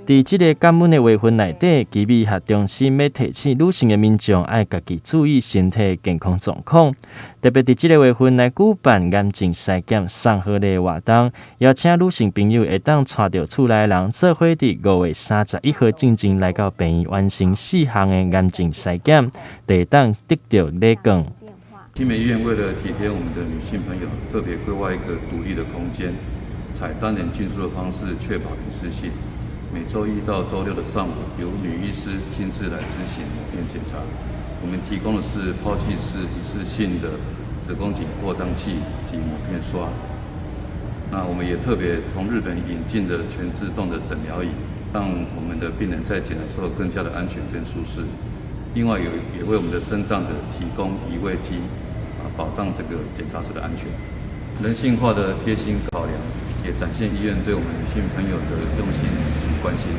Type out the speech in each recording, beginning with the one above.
佇這个感恩的月份內底，奇美醫學中心欲提醒女性的民眾愛家己注意身體健康狀況，特別佇這个月份來舉辦癌症篩檢送好禮活動，邀請女性朋友會當帶著厝內人做伙佇5月31號進前來到病院完成四項的癌症篩檢，就會當得著禮券。奇美醫院為了體貼我們的女性朋友，特別規劃一個獨立的空間，採單人進出的方式，確保隱私性。每週一到週六的上午，由女醫師親自來執行抹片檢查。我們提供的是拋棄式一次性的子宮頸擴張器及抹片刷。那我們也特別從日本引進的全自動的診療椅，讓我們的病人在檢的時候更加的安全跟舒適。另外，有也為我們的身障者提供移位機，啊，保障這個檢查時的安全。人性化的貼心考量，也展現醫院對我們女性朋友的用心及關心。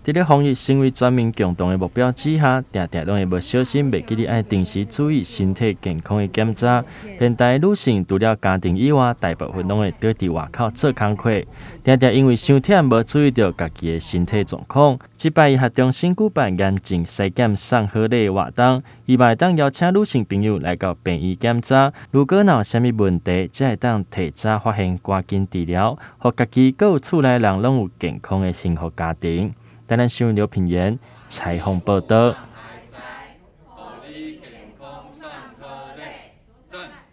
佇咧防疫成為全民共同的目標之下，定定攏會無小心袂記得愛定時注意身體健康的檢查。現代女性除了家庭以外，大部分攏會綴佇外口做工課，定定因為傷忝無注意著家己的身體狀況。這擺醫學中心舉辦癌症篩檢送好禮活動，希望會當邀請女性朋友來到病院檢查，如果若有啥物問題，才會當提早發現，趕緊治療，予家己閣有厝內人攏有健康的幸福家庭。台南新聞劉品言採訪報導。